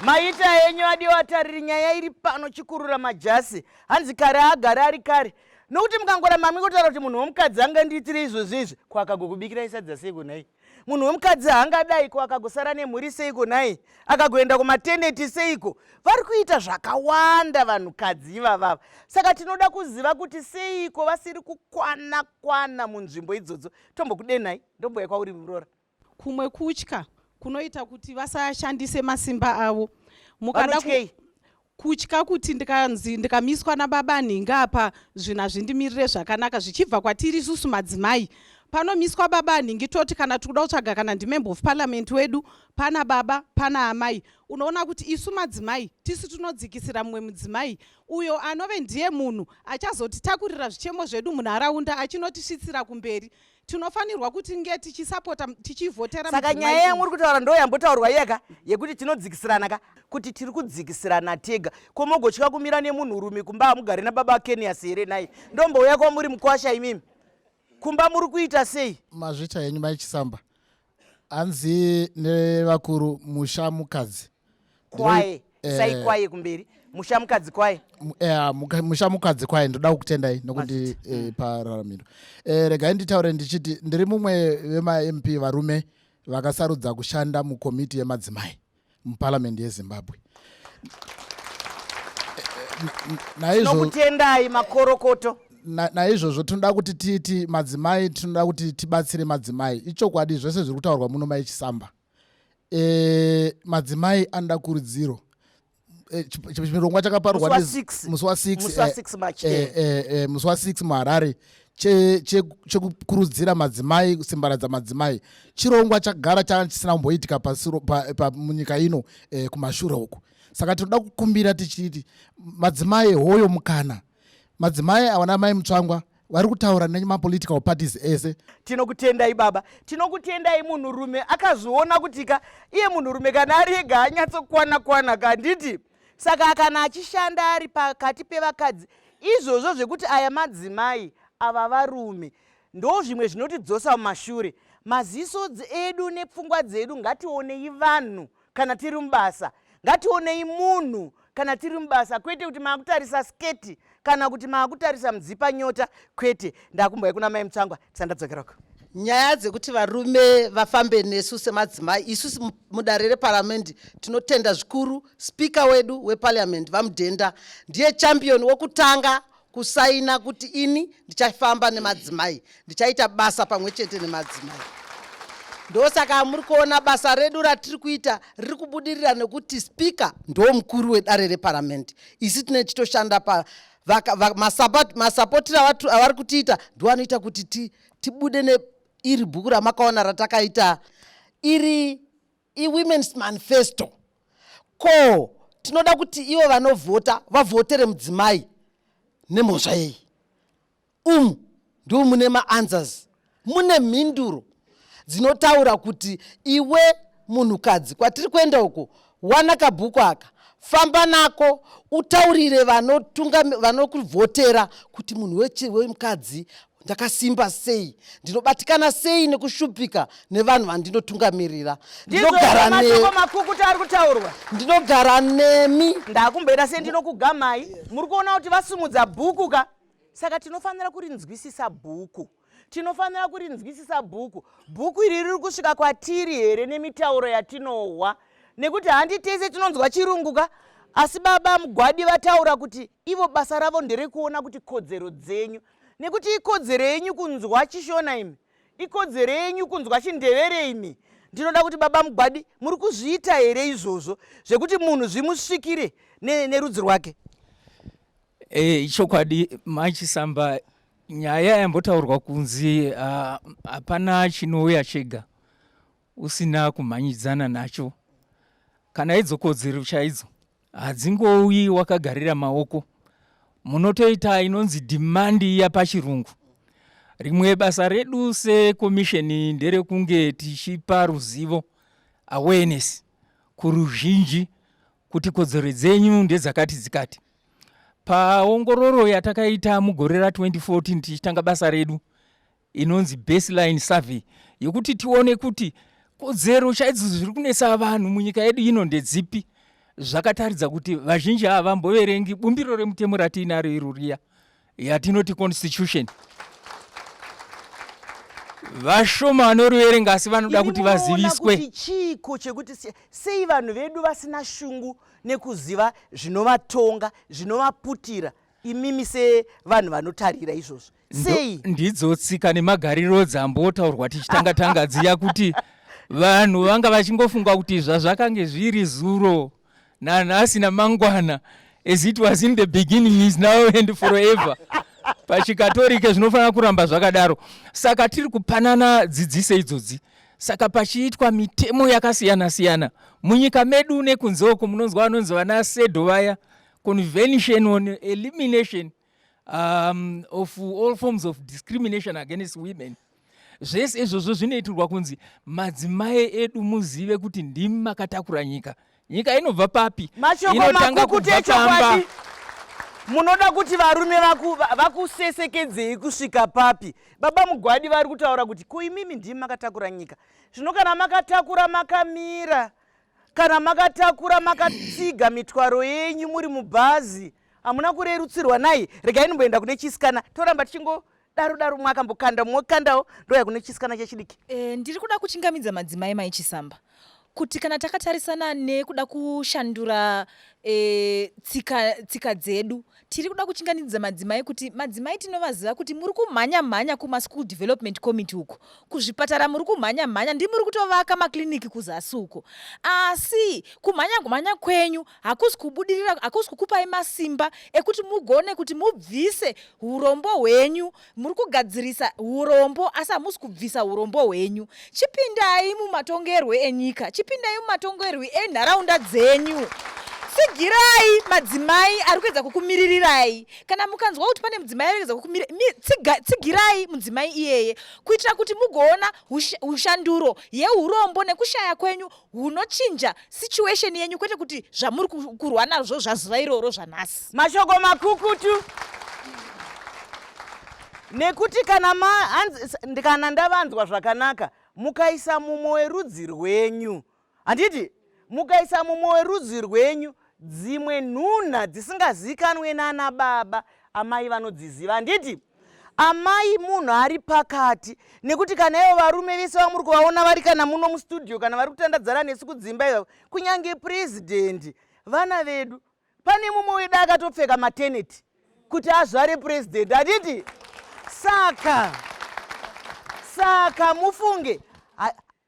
Maita enyu adiwa atariri, nyaya iri pano chikurura majasi. Hanzi kare agara ari kare. Nokuti mukangoramba mungotaura kuti munhu womukadzi angandiitire izvozvo izvi, ko akagokubikirai sadza seiko nhai? Munhu womukadzi haangadai, ko akagosara nemhuri seiko nhai? Akagoenda kumateneti seiko? Vari kuita zvakawanda vanhukadzi ivavava. Saka tinoda kuziva kuti seiko vasiri kukwana kwana munzvimbo idzodzo. Tombokudenhai, ndomboya kwauri muroora. Kumwe kutya kunoita kuti vasashandise masimba avo. Mukada Vanotyei? Kutya kuti ndikanzi ndikamiswa nababa nhingi apa, zvinhu hazvindimirire zvakanaka, zvichibva kwatiri isusu madzimai. Panomiswa baba nhingi, toti kana tikuda kutsvaga kana ndimember of parliament wedu, pana baba, pana amai. Unoona kuti isu madzimai tisu tinodzikisira mumwe mudzimai uyo anove ndiye munhu achazotitakurira zvichemo zvedu munharaunda, achinotisvitsira kumberi. Tinofanirwa kuti nge tichisapota, tichivhotera Saka mudzimai nyaya uyu. Yamuri kutaura ndo yambotaurwa iyaka yekuti tinodzikisirana ka, kuti tiri kudzikisirana tega. Ko mogotya kumira nemunhurume kumba, hamugari nababa Kenias here nhai? Ndombouya kwamuri mukwasha, imimi kumba muri kuita sei? Mazvita henyu, Maichisamba. Hanzi nevakuru, musha mukadzi Kwaye sai kwaye kumberi, musha mukadzi kwaye. Musha mukadzi kwaye. Ndoda kukutendai nokuti pararamiro. Regai nditaure ndichiti ndiri mumwe vemaMP varume vakasarudza kushanda mukomiti yemadzimai muparamende yeZimbabwe. Naizvo Tinokutendai, makorokoto. Naizvozvo tinoda kuti titi madzimai, tinoda kuti tibatsire madzimai. Ichokwadi zvese zviri kutaurwa muno, Maichisamba. Madzimai anoda kurudziro. Chirongwa chakaparurwa Musi wa 6. Musi wa6. Musi wa 6 March. Musi wa6 muHarare, chekukurudzira madzimai, kusimbaradza madzimai, chirongwa chagara changa chisina kumboitika munyika ino kumashure uku. Saka tinoda kukumbira tichiti madzimai, hoyo mukana. Madzimai awana Mai Mutsvangwa vari kutaura nemapolitical parties ese. Tinokutendai baba, tinokutendai. Munhurume akazviona kuti ka iye munhurume kana ari ega anyatsokwana kwana kanditi. Saka kana achishanda ari pakati pevakadzi, izvozvo zvekuti aya madzimai, ava varume, ndo zvimwe zvinotidzosa mumashure. Maziso edu nepfungwa dzedu, ngationei vanhu kana tiri mubasa, ngationei munhu kana tiri mubasa, kwete kuti maakutarisa sketi kana kuti maakutarisa mudzipa nyota, kwete. Ndakumboya kuna Mai Mutsvangwa tisandadzokerako. Nyaya dzekuti varume vafambe nesu semadzimai isu mudare reparamende, tinotenda zvikuru spika wedu weparliament, VaMudenda. Ndiye champion wokutanga kusaina kuti ini ndichafamba nemadzimai, ndichaita basa pamwe chete nemadzimai. Ndosaka muri kuona basa redu ratiri kuita riri kubudirira, nekuti spika ndo mukuru wedare reparamende. Isu tine tichitoshanda pa masapotiro avari kutiita, ndo anoita kuti tibude neiri bhuku ramakaona ratakaita iri iWomen's Manifesto. Ko tinoda kuti ivo vanovhota vavhotere mudzimai nemhosva yei? Umu ndo mune maanswers, mune mhinduro dzinotaura kuti iwe munhukadzi, kwatiri kuenda uko, wana kabhuku aka, famba nako, utaurire vanokuvhotera kuti munhu wemukadzi ndakasimba sei, ndinobatikana sei nekushupika nevanhu vandinotungamirira. Ndinogara Ndizvo makukuta ari kutaurwa. Ndinogara nemi. Ndakumboita sendinokugamai. Muri kuona kuti vasumudza bhuku ka. Saka tinofanira kurinzwisisa bhuku, tinofanira kurinzwisisa bhuku. Bhuku iri riri kusvika kwatiri here nemitauro yatinohwa? Nekuti handi tese tinonzwa chirungu ka. Asi baba Mugwadi vataura kuti ivo basa ravo nderekuona kuti kodzero dzenyu, nekuti ikodzero yenyu kunzwa chiShona imi, ikodzero yenyu kunzwa chiNdevere imi. Ndinoda kuti baba Mugwadi, muri kuzviita here izvozvo zvekuti munhu zvimusvikire nerudzi rwake? Ichokwadi, Machisamba, nyaya yambotaurwa kunzi hapana chinouya chega usina kumhanyidzana nacho. Kana idzo kodzero chaidzo hadzingouyi wakagarira maoko, munotoita inonzi demand iya pachirungu. Rimwe basa redu sekomisheni nderekunge tichipa ruzivo, awareness, kuruzhinji kuti kodzero dzenyu ndedzakati dzikati. Paongororo yatakaita mugore ra2014 tichitanga basa redu, inonzi baseline survey, yekuti tione kuti kodzero chaidzo zviri kunetsa vanhu munyika yedu ino ndedzipi. Zvakataridza kuti vazhinji havamboverengi bumbiro remutemo ratiinaro iro riya yatinoti constitution. Vashoma vanoriverenga asi vanoda kuti vaziviswe. Kuti chiiko chekuti sei vanhu vedu vasina shungu nekuziva zvinovatonga, zvinovaputira imimi sevanhu vanotarira izvozvo sei? Ndidzo tsika nemagariro dzambotaurwa tichitanga tanga dziya kuti vanhu vanga vachingofunga kuti zvazvakange zviri zuro nanhasi namangwana, as it was in the beginning is now and forever. Pachikatorike zvinofanira kuramba zvakadaro. Saka tiri kupanana dzidziso idzodzi. Saka pachiitwa mitemo yakasiyana siyana munyika medu nekunze uko, munonzwa vanonzi vana sedo vaya, Convention on Elimination of All Forms of Discrimination Against Women. Zvese izvozvo zvinoitirwa kunzi madzimai edu muzive kuti ndimi makatakura nyika. Nyika inobva papi? Mashoko Inotanga makukutu kubva pamba. Echokwadi. Munoda kuti varume vakusesekedzei kusvika papi? Baba Mugwadi vari kutaura kuti kuimimi ndimi makatakura nyika. Zvino kana makatakura makamira, kana makatakura makatsiga mitwaro yenyu muri mubhazi, hamuna kurerutsirwa nai. Regai ndimboenda kune chisikana, toramba tichingo daro daro, mumwe akambokanda, mumwe okandawo, ndoya kune chisikana chechidiki. Ndiri kuda kuchingamidza madzimai Mai Chisamba kuti kana takatarisana nekuda kushandura tsika dzedu, tiri kuda kuchingamidza madzimai kuti madzimai tinovaziva kuti muri kumhanya mhanya kuma-school development committee uko, kuzvipatara muri kumhanya mhanya, ndimuri kutovaka makliniki kuzasi uko, asi kumhanya mhanya kwenyu hakusi kubudirira, hakusi kukupai masimba ekuti mugone kuti mubvise urombo hwenyu. Muri kugadzirisa urombo asi hamusi kubvisa urombo hwenyu. Chipindai mumatongerwo enyika, chipindai mumatongerwo enharaunda dzenyu, tsigirai madzimai ari kuedza kukumiririrai. Kana mukanzwa kuti pane mudzimai ari kuedza tsigirai mudzimai iyeye kuitira kuti mugoona ushanduro yeurombo nekushaya kwenyu hunochinja situation yenyu, kwete kuti zvamuri kurwa nazvo zvazuva iroro zvanhasi. Mashoko makukutu, nekuti kana kana ndavanzwa zvakanaka, mukaisa mumwe werudzi rwenyu, handiti mukaisa mumwe werudzi rwenyu, dzimwe nhunha dzisingazikanwe nana baba, amai vanodziziva, handiti? Amai munhu ari pakati, nekuti kana ivo varume vese vamuri kuvaona vari kana muno mustudio kana vari kutandadzana nesu kudzimba ivavo, kunyange purezidendi, vana vedu, pane mumwe wedu akatopfeka mateneti kuti azvare purezidendi, handiti? Saka mufunge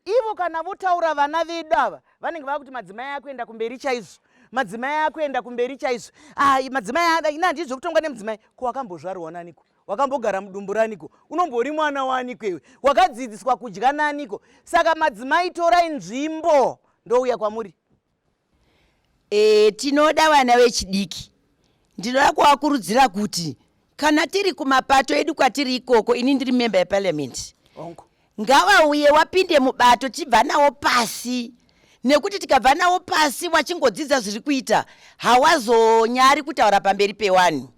ivo kana votaura vana vedu ava vanenge vava kuti madzimai akuenda kumberi chaizvo, madzimai akuenda kumberi chaizvo. Ai, madzimai ina handii zvekutongwa nemudzimai. Ko wakambozvarwa naniko? Wakambogara mudumbu raniko? Unombori mwana waniko iwe? Wakadzidziswa kudya naniko? Saka madzimai, torai nzvimbo, ndouya kwamuri. Tinoda vana vechidiki, ndinoda kuvakurudzira kuti kana tiri kumapato edu kwatiri ikoko, ini ndiri memba yeparliament, ngavauye wapinde mubato, tibva nawo pasi, nekuti tikabva nawo pasi wachingodzidza zviri kuita, hawazonyari kutaura pamberi pewanhu.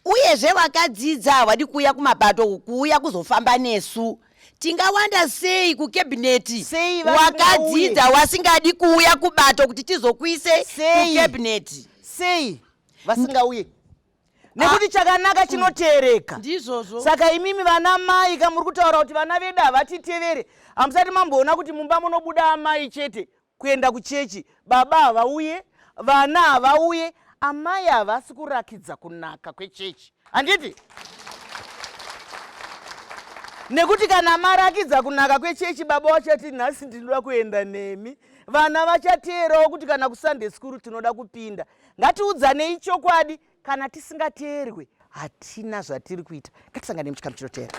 Uyezve vakadzidza havadi kuuya kumabato, kuuya kuzofamba nesu. Tingawanda sei kukebineti wakadzidza wasingadi kuuya kubato kuti tizokuise kukebineti? Sei vasingauye? Nekuti chakanaka chinoteereka. Ndizvozvo. Saka imimi vana mai kamuri kutaura kuti vana vedu havatitevere, hamusati mamboona kuti mumba munobuda amai chete kuenda kuchechi, baba havauye, vana havauye, amai havasi kurakidza kunaka kwechechi, handiti? Nekuti kana marakidza kunaka kwechechi, baba vachati nhasi ndinoda kuenda nemi, vana vachateerawo kuti kana kusunday school tinoda kupinda. Ngatiudzanei chokwadi, kana tisingateerwe hatina zvatiri kuita. Ngatisangane muchikamu chinoteera.